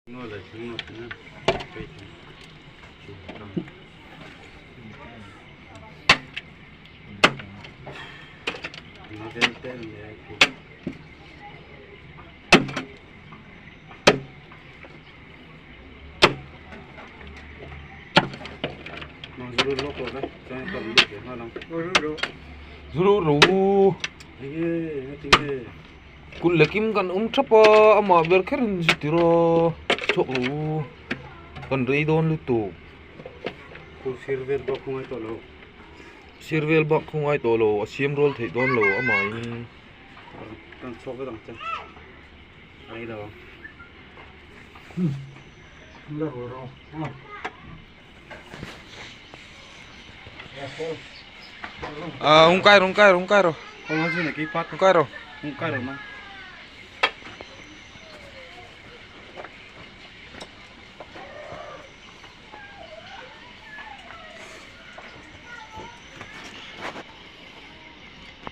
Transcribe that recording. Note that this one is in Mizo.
Kut leh kim kan awm thap a amah ber kher in zu tir a chhuak lo kan rei dawn lutuk sir vel bak khu ngai tawh lo a siam rual theih dawn lo amah in. Hung kai ro hung kai ro hung kai ro hung kai ro.